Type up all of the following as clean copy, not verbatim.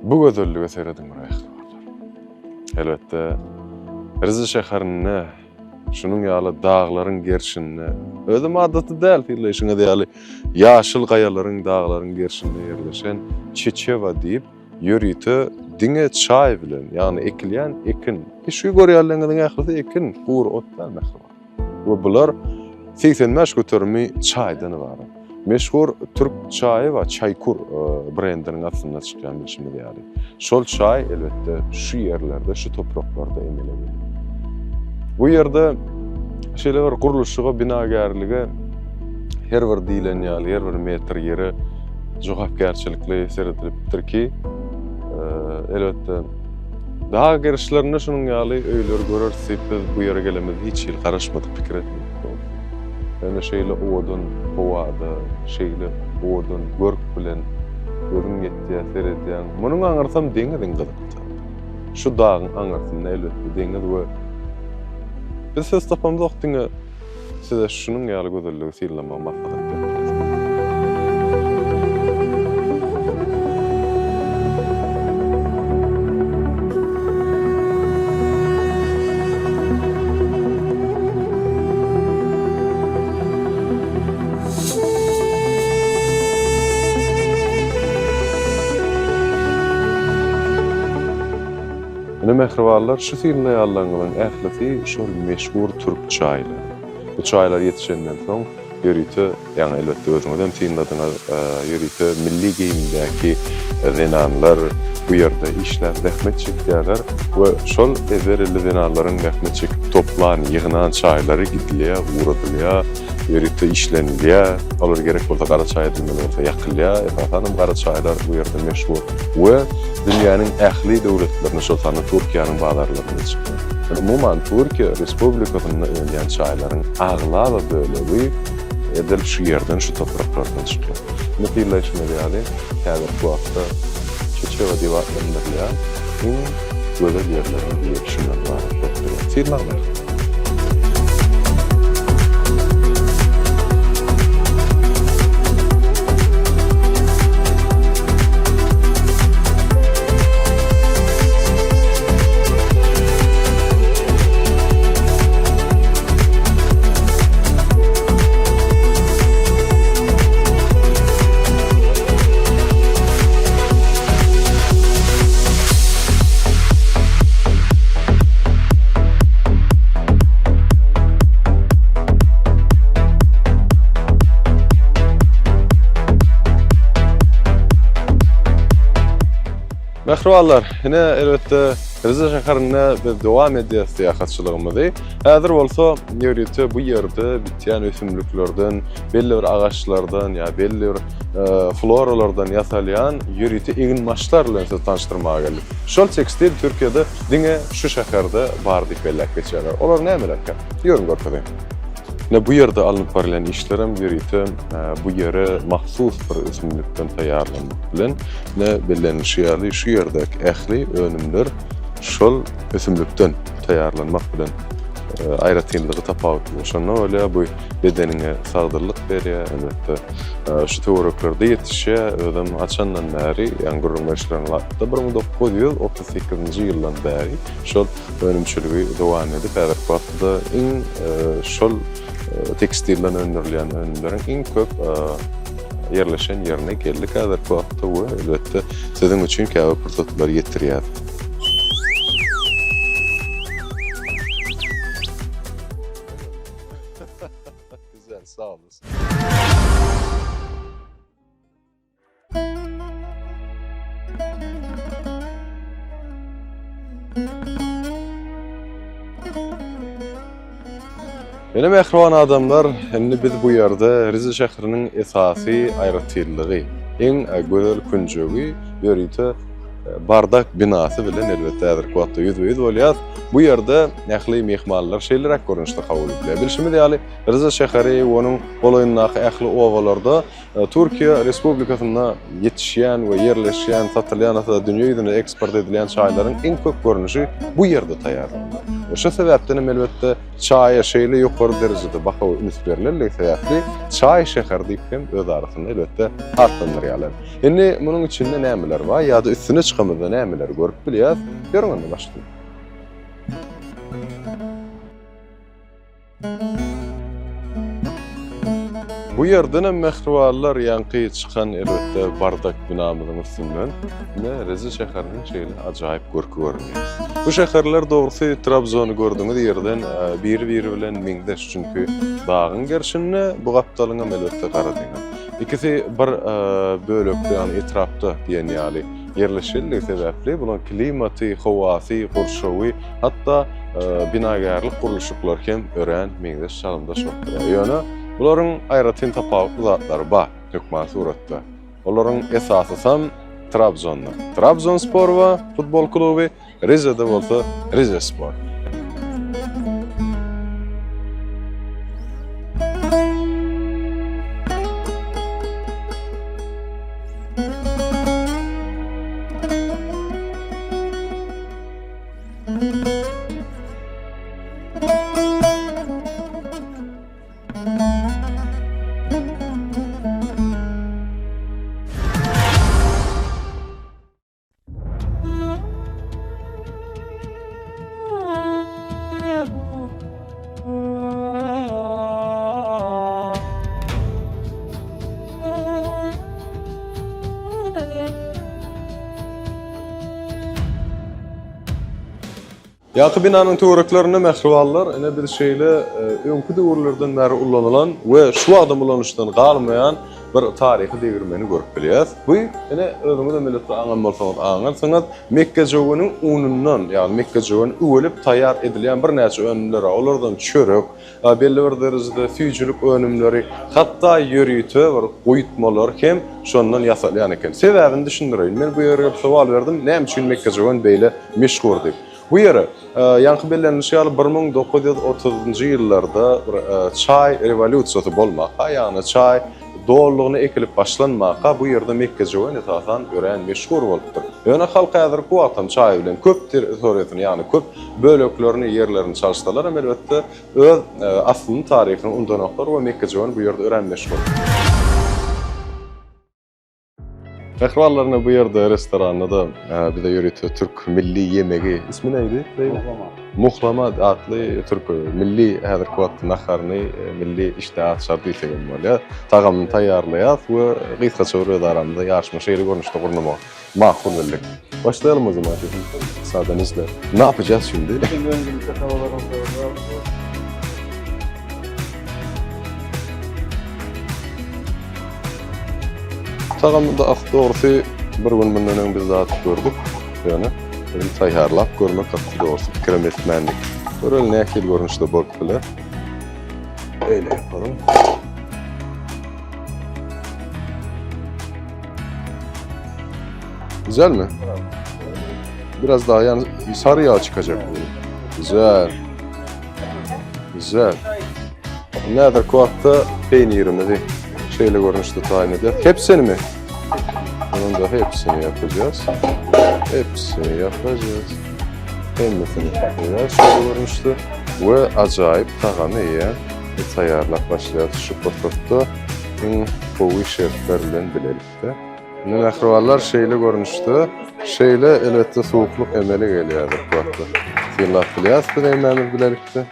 Bu gözellige serediň bir mähribanlar. Elbetde, Rize şäherinde şunuň ýaly daglaryň gerşinde, özem adaty däl synlaýşyňyz ýaly ýaşyl gaýalaryň, daglaryň gerşinde ýerleşen Çeçewa diýip ýörite diňe çaý bilen, ýagny ekilýän ekin, şu görýänleriňiziň ählisi ekin, gury ot däl mähriban. We bular 85 göterimi çaýdan ybarat. Meşhur türk çaýy bar, Çaýkur brendiniň astynda çykýan bilşimiz ýaly. Şol çaý elbetde şu ýerlerde, şu topraklarda emele gelýär. Bu ýerde şeýle bir gurluşyga, binagärlige her bir diýlen ýaly, her bir metr ýere jogapkärçilikli seredilipdir ki, elbetde Dag gerişlerinde şunuň ýaly öýleri göreris diýip biz bu ýere gelemizde hiç hili garaşmadyk, pikir etmedik dogrusy. Ýöne şeýle owadan howada, şeýle owadan görk bilen gözüň ýetýär, seredýäň. Munuň aňyrsam deňiziň gyzykly tarapy. Şu dagyň aňyrsynda elbetde deňiz we biz söz tapamzok diňe Size şunuň ýaly gözelligi synlamagy maslahat berip bileris. Ine mähribanlar, şu synlaýanlaryňyzyň ählisi şol meşhur türk çaýlary. Bu çaýlar ýetişenden soň ýörite, ýagny elbetde özüňiz hem synladyňyz, ýörite milli geýimdäki zenanlar bu ýerde işläp zähmet çekýärler we şol ezber elli zenanlaryň zähmet çekip toplan, ýygnan çaýlary gidilýär, guradylýar, ýörite işlenilýär. Olar gerek bolsa gara çaý edilmeli bolsa ýakylýar. Esasan hem gara çaýlar bu ýerde meşhur we dünýäniň ähli döwletlerine, şol sanda Türkiýäniň bazarlaryna çykýar. Umuman, Türkiýe Respublikasynda önýän çaýlaryň aglaba bölegi edil şu ýerden, şu topraklardan çykýar. Indi synlaýşyňyz ýaly, häzirki wagtda Çeçewa diýip atlandyrylýan iň gözel ýerleriň biri şundan ybarat bolup durýar. Synlaň mähriban. Mähribanlar, ine elbetde Rize şäherinde biz dowam edýäris syýahatçylygymyzy. Häzir bolsa ýörite bu ýerde bitýän ösümliklerden, belli bir agaçlardan ýa belli bir e, floralardan ýasalýan ýörite eginbaşlar bilen sizi tanyşdyrmaga geldik. Şol tekstil Türkiýede diňe şu şäherde bar diýip belläp geçýärler. Olar nämelerkä? Ýörüň görkezeýin. Ine bu ýerde alnyp barylýan işlerem ýörite e, bu ýere mahsus bir ösümlikden taýýarlanmak bilen, ine bellenilişi ýaly şu ýerdäki ähli önümler şol ösümlikden taýýarlanmak bilen e, aýratynlygy tapawutly. Şonda bolýar bu bedeniňe sagdynlyk berýär, elbetde e, şu töwereklerde ýetişýär, özem haçandan bäri, ýagny gürrüň berişlerine laýyklykda 1938-nji ýyldan bäri şol önümçiligi dowam edip, häzirki wagtda iň e, şol e, tekstilden öndürilýän önümleriň iň köp e, ýerleşen ýerine geldik häzirki wagtda we elbetde siziň üçin käbir pursatlary ýetirýär. Güzel, sağ olasın. Ine mähriban adamlar, indi biz bu ýerde Rize şäheriniň esasy aýratynlygy, iň gözel künjegi ýörite Bardak binasy bilen elbetde häzirki wagtda ýüzbe-ýüz bolýas. Bu ýerde ähli myhmanlar şeýleräk görnüşde kabul edilýär. Bilşimiz ýaly, Rize şäheri we onuň golaýyndaky ähli obalarda Türkiýe Respublikasynda ýetişýän we ýerleşýän, satylýan, hatda dünýä ýüzüne eksport edilýän çaýlaryň iň köp görnüşi bu ýerde taýýarlanýar. We şu sebäpden hem elbetde çaýa şeýle ýokary derejede baha we üns berlenligi sebäpli çaý şäheri diýip hem öz arasynda elbetde atlandyrýarlar. Indi munuň içinde nämeler bar ýa-da üstüne çykamyzda nämeleri görüp bilýäris? Ýörüň onda başlaýyn. Bu ýerdenem mähribanlar ýaňky çykan elbetde bardak binamyzyň üstünden ine Rize şäheriniň şeýle ajaýyp görki görünýär. Bu şäherler dogrusy Trabzony gördüňiz ýerden e, biri-biri bilen meňzeş çünki dagyň gerşinde bu gapdalyňam elbetde Gara deňiz. Ikisi bir e, bölekde ýagny etrapda diýen ýaly ýerleşenligi sebäpli bularyň klimaty, howasy, gurşawy, hatda binagärlik gurluşyklary hem örän meňzeş çalymdaş bolup durýar. Ýöne bularyň aýratyn tapawutly zatlary bar hökman suratda. Olaryň esasysam Trabzonda. Trabzonspor bar, futbol kluby, Rizede bolsa Rizespor. Ýagty binanyň töwereklerinde mähribanlar, ine biz şeýle e, öňki döwürlerden bäri ulanylan we şu wagtam ulanyşdan galmaýan bir taryhy degirmeni görüp bilýäris. Bu ine özüňizem elbetde aňan bolsaňyz aňarsyňyz, mekgejöweniň unundan, ýagny mekgejöwen üwelip taýýar edilýän birnäçe önümler bar. Olardan çörek, belli bir derejede süýjülik önümleri, hatda ýörite bir guýutmalar hem şondan ýasalýan eken. Sebäbini düşündireýin. Men bu ýere gelip sowal berdim, näme üçin mekgejöwen beýle meşhur diýip. Bu ýere, ýaňky bellenilişi ýaly, 1930-njy ýyllarda bir çaý rewolýusiýasy bolmaka, ýagny çaý dollugyna ekilip başlanmaka bu ýerde mekgejöwen esasan örän meşhur bolupdyr. Ýöne halk häzirki wagtam çaý bilen köp territoriýasyny, ýagny köp böleklerini, ýerlerini çalyşsalar hem elbetde öz aslyny, taryhyny undanoklar we mekgejöwen bu ýerde örän meşhur. Mähribanlar bu ýerde restoranda-da bize ýörite türk milli ýemegi, ismi nädi? Muhlama. Muhlama atly türk milli häzirki wagtda naharyny, milli işdä açar diýsek hem bolýar. Tagamyny taýýarlaýarys we gysgaça bir öz aramyzda ýaryşma şeýle görnüşde gurnamagy makul bildik. Başlaýalym o zaman şefim. Müsaadenizle. Ne yapacağız şimdi? Şimdi öncelikle tavalarımızı Tagamda ah dogrusy bir gün mundan öň biz dadyp gördük. Ýöne bizim taýýarlap görmek hakda dogrusy pikirem etmändik. Göreli nähili görnüşde bolup biler. Eýle yapalım. Güzel mi? Biraz daha yani sarı yağ çıkacak bu. Güzel. Güzel. Häzirki wagtda peýnirimizi şeýle görnüşde taýyn edýäris. Hepsini mi? Bunun da hepsini yapacağız. Hepsini yapacağız. Hemmesini yapacağız şeýle görnüşde we ajaýyp tagamy eýýäm taýýarlap başlaýarys şu pursatda iň gowy şertler bilen bilelikde. Indi mähribanlar şeýle görnüşde, şeýle elbetde suwuklyk emele gelýär bu wagtda. Synlap bilýäris biz hemmämiz bilelikde.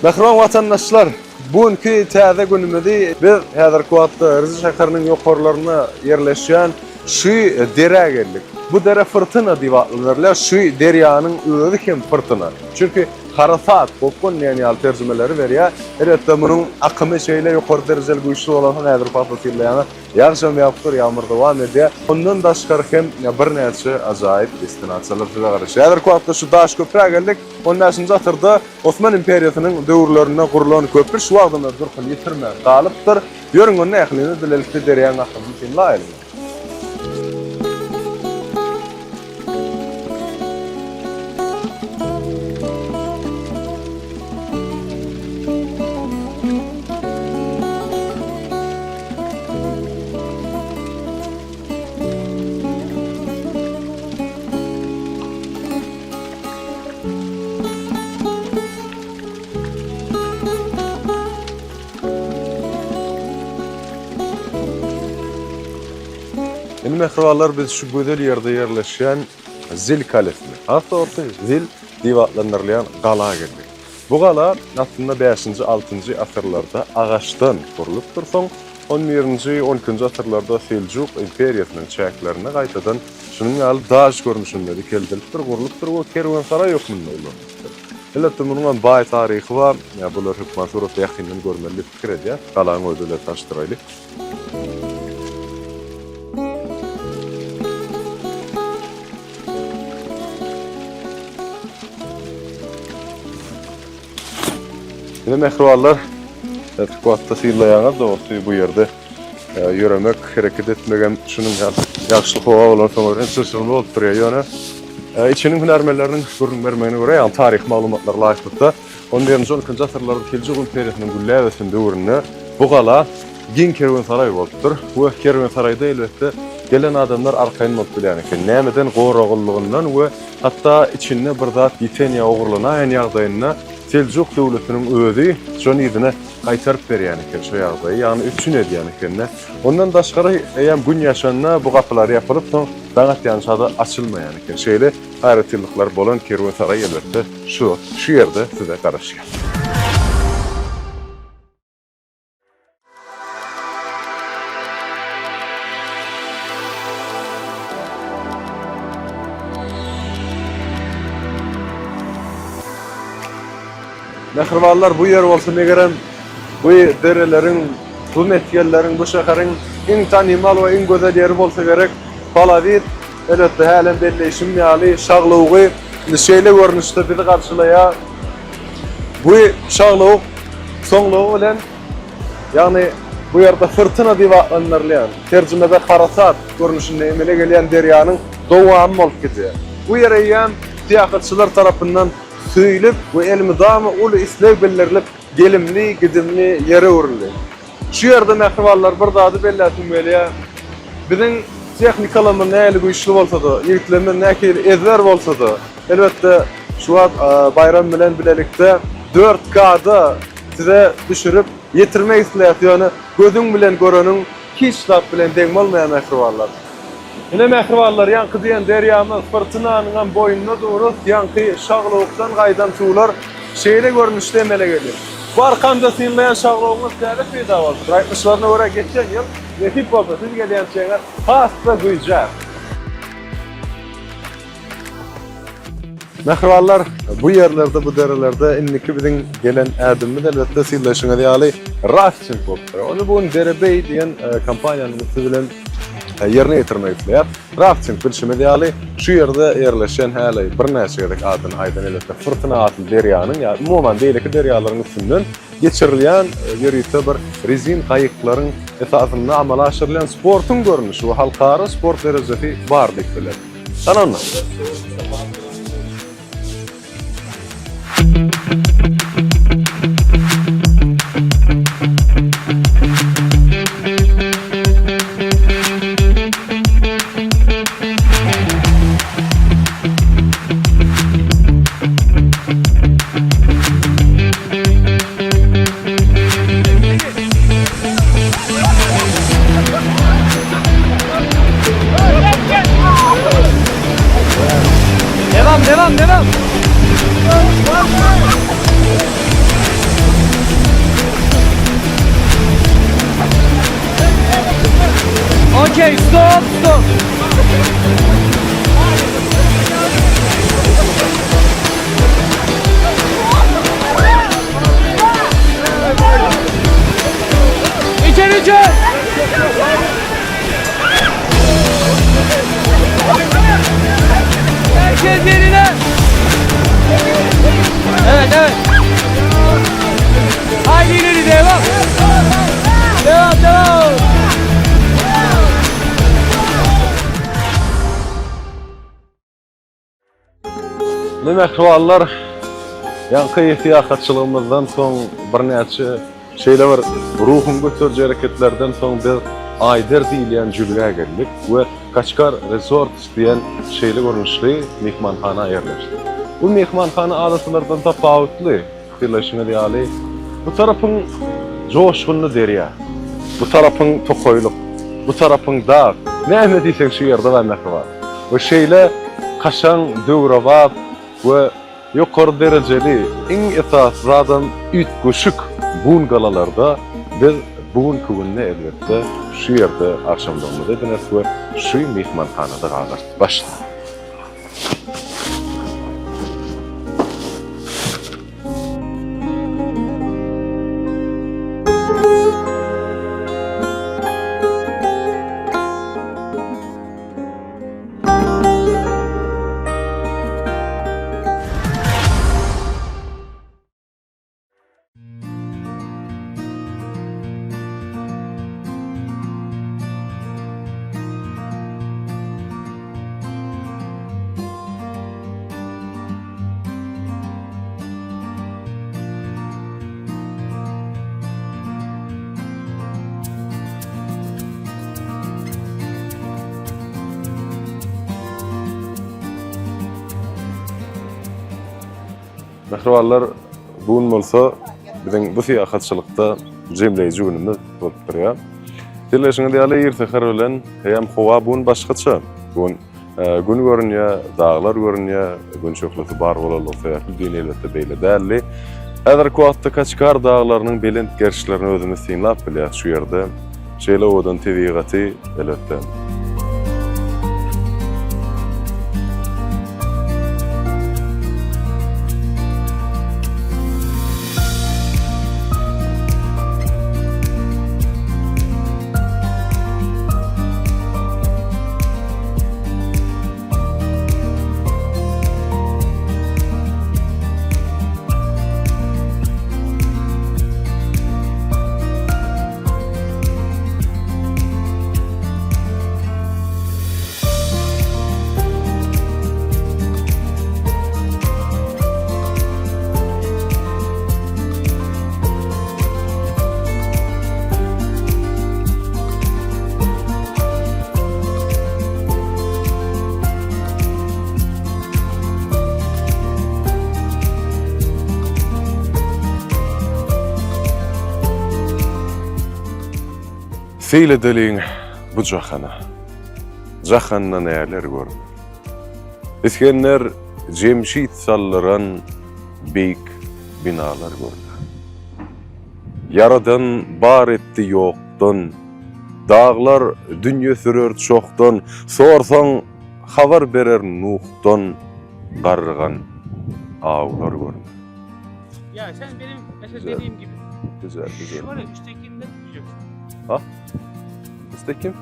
Mähriban watandaşlar, bu günki täze günümizi biz häzirki wagtda Rize şäheriniň ýokarlarynda ýerleşýän şu derä geldik. Bu dere Fyrtyna diýip atlandyrylýar. Şu derýanyň özi hem fyrtyna. Çünki harasat, gopgun diýen ýaly terjimeleri berýär. Elbetde, munuň akymy şeýle ýokary derejeli güýçli bolansoň häzirki wagtda synlaýaňyz. Ýagşam ýagyp dur, ýagmyr dowam edýär. Ondan daşgary hem birnäçe ajaýyp destinasiýalar size garaşýar. Häzirki wagtda şu daş köprä geldik. On bäşinji asyrda Osman imperiýasynyň döwürlerinde gurlan köpri şu wagtam öz durkuny ýitirmän galypdyr. Ýörüň onda ählimiz bilelikde derýaň akymyny synlaýlyň. Indi mähribanlar biz şu gözel ýerde ýerleşýän Zil kalesine, has dogrusy Zil diýip atlandyrylýan gala geldik. Bu gala aslynda bäşinji, altynjy asyrlarda agaçdan gurlupdyr, soň on birinji, on ikinji asyrlarda Seljuk imperiýasynyň çäklerinde gaýtadan şunuň ýaly daş görnüşinde dikeldilipdir, gurlupdyr we kerwensaraý hökmünde ulanylypdyr. Elbetde, munuň hem baý taryhy bar. Bulary hökman suratda ýakyndan görmeli diýip pikir edýäs. Galanyň özi bilen tanyşdyraýly. Ine mähribanlar, häzirki wagtda synlaýaňyz dogrusy bu ýerde e, ýöremek, hereket etmek hem şunuň ýaly ýagşly howa bolansoň örän çylşyrymly bolup durýar. Ýöne e, içiniň hünärmenleriniň gürrüň bermegine görä, ýagny taryhy maglumatlara laýyklykda 11-nji, 12-nji asyrlarda Seljuk imperiýasynyň gülläp ösen döwründe bu gala giň kerwensaraý bolupdyr we kerwensaraýda elbetde gelen adamlar arkaýyn bolup bilýän eken. Nämeden goraglylygyndan we hatda içinde bir zat ýiten ýa ogurlanaýan ýagdaýynda Seljuk döwletiniň özi şony yzyna gaýtaryp berýän eken şo ýagdaýy, ýagny üpjün edýän eken-de. Ondan daşgary eýýäm gün ýaşanda bu gapylar ýapylyp, soň daň atýança-da açylmaýan eken. Şeýle aýratynlyklary bolan kerwensaraý elbetde şu şu ýerde size garaşýar. Mähribanlar, bu ýer bolsa megerem bu dereleriň, bu mesgenleriň, bu şäheriň iň tanymal we iň gözel ýeri bolsa gerek. Palawit, elbetde, hälem belleýşim ýaly, şaglawugy indi şeýle görnüşde bizi garşylaýar. Bu şaglawuk soňlugy bilen, ýagny bu ýerde fyrtyna diýip atlandyrylýan, terjimede harasat görnüşinde emele gelýän derýanyň dowamy bolup gidýär. Bu ýer eýýäm syýahatçylar tarapyndan söýlüp we elmydama uly isleg bildirilip gelimli, gidimli ýere öwrüldi. Şu ýerde mähribanlar bir zady belläsim gelýär. Biziň tehnikalarymyz nähili güýçli bolsa-da, ýigitlerimiz nähili ezber bolsa-da, elbetde şu wagt Baýram bilen bilelikde 4K-da size düşürip ýetirmek isleýäs, ýöne gözüň bilen göreniň hiç zat bilen deň bolmaýar mähribanlar. Ine mähribanlar ýaňky diýen derýamyz Fyrtynanyňam boýunda durus, ýaňky şaglawukdan gaýdan suwlar şeýle görnüşde emele gelýär. Bu arkamda synlaýan şaglawugyňyz täze peýda bolupdyr. Aýtmyşlaryna görä geçen ýyl nesip bolsa siz gelýänçäňiz has-da güýjär. Mähribanlar, bu ýerlerde, bu derelerde indiki biziň gelen ädimimiz elbetde synlaýşyňyz ýaly rafting bolupdyr. Ony bu gün Derebeý diýen e, kompaniýanyň üsti bilen e, ýerine ýetirmek isleýär. Rafting bilşimiz ýaly şu ýerde ýerleşen häli birnäçe gezek adyny aýdan elbetde Fyrtyna atly derýanyň ýa umuman beýleki derýalaryň üstünden geçirilýän e, ýörite bir rezin gaýyklaryň esasynda amala aşyrylýan sportuň görnüşi we halkara sport derejesi bar diýip bileris. Salam. Devam devam devam. Okey stop stop. Herkes yerine. Evet evet. Haydi ileri devam. Devam devam. Ne mähribanlar, ýaňky syýahatçylygymyzdan soň birnäçe şeýle bir ruhuň göteriji hereketlerden soň biz Aýder diýilýän jülgä geldik we Kaçkar Resorts diýen şeýle görnüşli myhmanhana ýerleşdik. Bu myhmanhana adatylardan tapawutly, synlaýşyňyz ýaly, bu tarapyň joşgunly derýa, bu tarapyň tokaýlyk, bu tarapyň dag, näme diýseň şu ýerde bar mähriban. We şeýle kaşaň, döwrebap we ýokary derejeli, iň esasy zadam üýtgeşik bungalalarda biz bu günki günde elbetde şu ýerde agşamlygymyzy edineris we şu myhmanhanada galarys. Başla. Mähribanlar, bu gün bolsa biziň bu syýahatçylykda jemleýji günümiz bolup durýar. Dileşiňiz ýaly ir säher bilen hem howa bu gün başgaça. Bu gün e, gün görünýär, daglar görünýär, gün şöhlesi bar bolanlygy sebäpli düýn elbetde beýle däldi. Häzirki wagtda Kaçkar daglarynyň belent gerişlerini özümiz synlap bilýäris şu ýerde. Şeýle owadan tebigaty elbetde. Seýil edeliň bu jahana. Jahanda näler görner. Isgender Jemşit saldyran beýik binalar görner. Ýaradan bar etdi ýokdan, Daglar dünýe sürer çohdan, Sorsaň, habar berer Nuhdan, Garrygan awlar görner. Ya sen benim mesela dediğim gibi. Güzel, güzel. Şöyle üsttekinden tutacaksın. Ha? Üstte kim?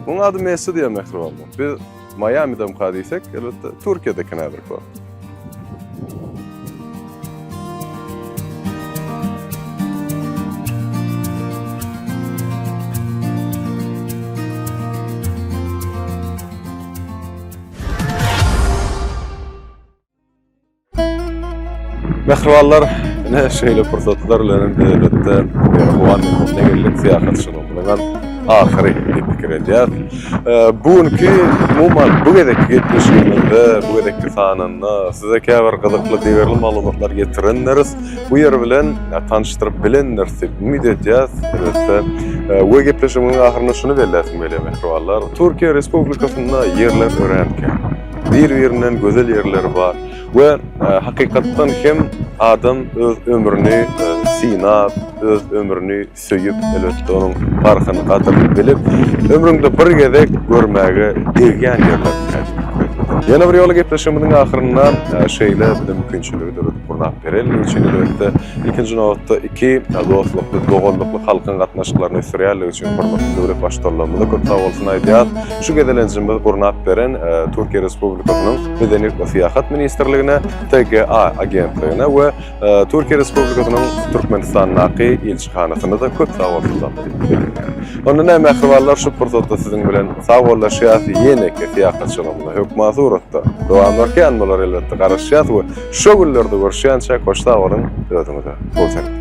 Muň ady Messi diýen mähribanlar. Biz Miami'demka diýsek, elbetde Türkiýedeki häzirki wagt. Mähribanlar, ine şeýle pursatlar bilen hem biz elbetde howa menziline geldik, syýahatçylygymyzyň hem ahyry diýip pikir edýäris. Bu günki, umuman, bu gezekki gepleşigimizde, bu gezekki sanynda size käbir gyzykly, degerli maglumatlar getirendiris. Bu ýer bilen tanyşdyryp bilendiris diýip umyt edýäris, elbetde. We gepleşigimiziň ahyrynda şuny belläsim gelýär, mähribanlar, Türkiýe Respublikasynda ýerler örän kän. Bir-birinden gözel ýerleri bar we hakykatdan hem adam öz ömrüni synap, öz ömrüni söýüp, elbetde onuň parhyny, gadyryny bilip, ömrüňde bir gezek görmäge degýän ýerler. Ýene bir ýola gepleşigimiziň ahyrynda şeýle bize mümkinçiligi döredip. gurnap berenligi üçin elbetde, ilkinji nobatda iki dostlukly, doganlykly halkyň gatnaşyklaryny ösdürýänligi üçin hormatly döwlet Baştutanlarymyza köp sag bolsun aýdýarys. Şu gezelenjimizi gurnap beren Türkiýe Respublikasynyň Medeniýet we syýahat ministrligine, TGA agentligine we Türkiýe Respublikasynyň Türkmenistandaky ilçihanasyna-da köp sag bolsun bildirýär. Onda näme mähribanlar şu pursatda siziň bilen sagbollaşýas ýeneki syýahatçylygymyza hökman suratda dowam berkän bolar elbetde garaşýas we şo günlerde görüşýänçäk hoş sag boluň özüňize gowy serediň.